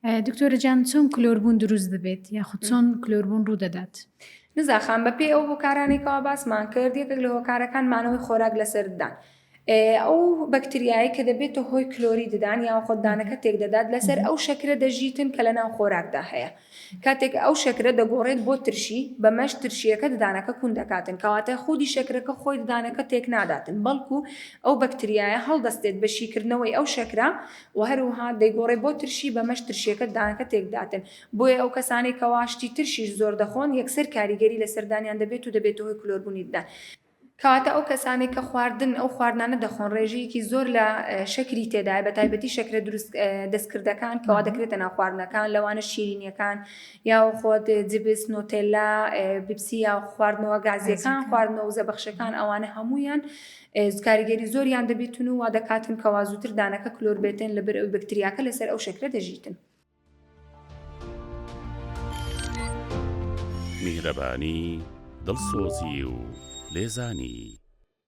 دکتۆرە جان چۆن کلۆربوون دروست دەبێت یاخود چۆن کلۆربوون ڕوودەدات؟ نزا خان بەپێی ئەو هۆکارانەی کەوا باسمان کرد یەکێک لە هۆکارەکان مانەوەی خۆراک لەسەر ددان ئەو بەکتریایە کە دەبێتە هۆی کلۆری ددان یاخود دانەکە تێک دەدات لەسەر ئەو شەکرە دەژیتن کە لە ناو خۆراکدا هەیە کاتێک ئەو شەکرە دەگۆڕێت بۆ ترشی بەمەش ترشیەکە ددانەکە کون دەکاتن کەواتە خودی شەکرەکە خۆی ددانەکە تێک ناداتن بەڵکو ئەو بەکتریایە هەڵدەستێت بە شیکردنەوەی ئەو شەکرە و هەروەها دەیگۆڕێ بۆ ترشی بەمەش ترشیەکە دانەکە تێکداتن بۆیە ئەو کەسانەی کەوا شتی ترشیش زۆر دەخۆن یەکسەر کاریگەری لەسەر دانیان دەبێت و دەبێتە هۆی کلۆربوونی ددان. کەواتە ئەو کەسانەی کە خواردن ئەو خواردنانە دەخۆن ڕێژەیەکی زۆر لە شەکری تێدایە بە تایبەتی شەکرە دروست دەستکردەکان کەوا دەکرێتە ناو خواردنەکان لەوانە شیرینیەکان یاخود جبس نۆتێلا بیپسی یا خواردنەوە گازیەکان خواردنەوە وزەبەخشەکان ئەوانە هەموویان کاریگەری زۆریان دەبێتن و وا دەکاتن کەوا زووتر دانەکە کلۆر بێتن لەبەر ئەوی بەکتریاکە لەسەر ئەو شەکرە دەژیتن. میهرەبانی، دڵسۆزی و لێزانی.